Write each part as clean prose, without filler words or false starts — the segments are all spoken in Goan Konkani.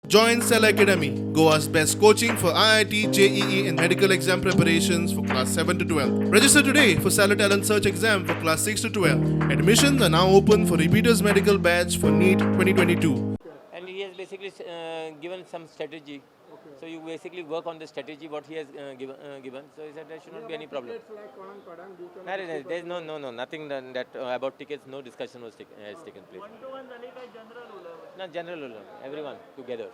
Join Cell Academy, Goa's best coaching for IIT, JEE, and medical exam preparations for class 7 to 12. Register today for Stellar Talent Search exam for class 6 to 12. Admissions are now open for repeaters medical batch for NEET 2022. And he has basically given some strategy. So you basically work on the strategy what he has given. So he said there should not be any problem. No, no, no, there's no, no, no, nothing than that about tickets. No discussion has taken place. No, general उलोवंक, everyone together.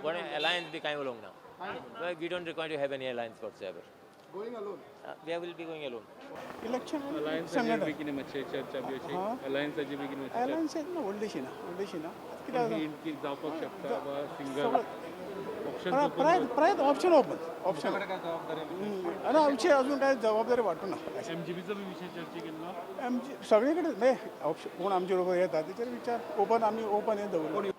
One alliance बी कांय उलोवंक ना. Well, we don't require to have any alliance whatsoever. Going alone. We will be going alone. Election अलायन्साचेर बी कितें मातशें चर्चा बी अशी, अलायन्साची बी कितें मातशी अलायन्स ना, व्हडलीशी ना, व्हडलीशी ना. कित्याक ही कितें जावपाक शकता वा सिंगल ऑप्शन? प्रायत प्रायत ऑप्शन ओपन, ऑप्शन आनी आमची अजून काय जबाबदारी वाटूं ना. एमजीबीचो बी विशय चर्चा केल्लो? आमची सगळे कडेन न्हय ऑप्शन, कोण आमचे बरोबर येता तेचेर विचार ओपन, आमी ओपन हें दवरला.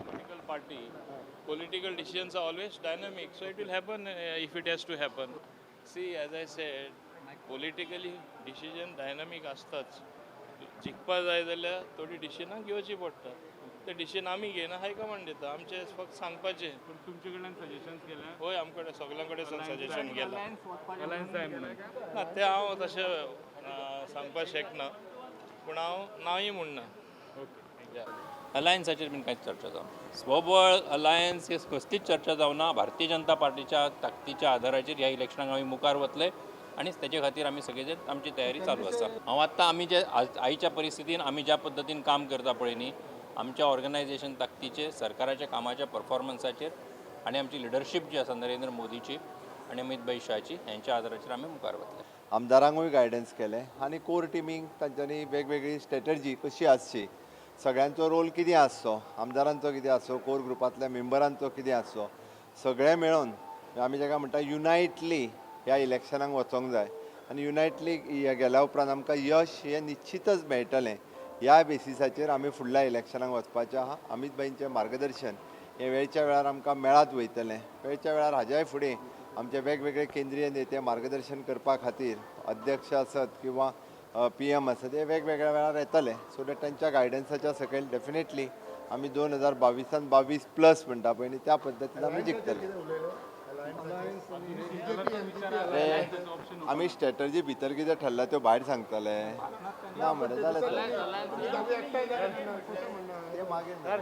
Political party, political decisions are always dynamic, so it will happen if it has to happen. See, as I said, politically decision dynamic आसताच. जिखपा जाय जाल्यार थोडीं डिसिजनां घेवची पडटा. ते डिसिजन आमी घेयना, हायकमांड दिता. आमचें फक्त सांगपाचें. पूण तुमचे कडल्यान सजेशन्स गेल्या? हय, आमचे कडेन सगल्यां कडेन सजेशन गेलां. अलायन्स जाय म्हणून? ना, तें हांव तशें सांगपाक शकना, पूण हांव नाय म्हणना. ओके. अलायन्साचेर बीन कांयच चर्चा जावना. स्वबळ, अलायन्स हे कसलीच चर्चा जावना. भारतीय जनता पार्टीच्या ताकदीच्या आदाराचेर ह्या इलेक्शनाक आमी मुखार वतले आनी तेजे खातीर आमी सगळे जाण आमची तयारी चालू आसा. हांव आत्तां आमी जे आयच्या परिस्थितीन आमी ज्या पद्दतीन काम करता पळय न्ही, आमच्या ऑर्गनायझेशन ताकदीचेर, सरकाराच्या कामाच्या परफॉर्मन्साचेर आनी आमची लिडरशीप जी आसा नरेंद्र मोदीची आनी अमीत भाई शाहची, हेंच्या आदाराचेर आमी मुखार वतले. आमदारांकूय गायडन्स केलें आनी कोर टिमींक तांच्यांनी वेगवेगळी स्ट्रेटजी कशी आसची, सगळ्यांचो रोल कितें आसचो, आमदारांचो कितें आसचो, कोर ग्रुपांतल्या मेंबरांचो कितें आसचो, सगळें मेळून आमी जाका म्हणटा युनायटली ह्या इलेक्शनाक वचोंक जाय आनी युनायटली गेल्या उपरांत आमकां यश हें निश्चितच मेळटलें. ह्या बेसिसाचेर आमी फुडल्या इलेक्शनाक वचपाचें आहा. अमीत भाईंचें मार्गदर्शन हें वेळच्या वेळार आमकां मेळत वयतलें. वेळच्या वेळार हाज्याय फुडें आमचे वेगवेगळे केंद्रीय नेते मार्गदर्शन करपा खातीर, अध्यक्ष आसत किंवा पीएम आसत, हे वेगवेगळ्या वेळार येतले, सो that तांच्या गायडन्साच्या सकयल डेफिनेटली आमी 2022न 22 प्लस म्हणटा पळय न्ही, त्या पद्दतीन आमी जिखतले. अरे, आमी स्ट्रेटजी भितर कितें ठरला त्यो भायर सांगतले ना मरे, जालें तर. ते मागीर.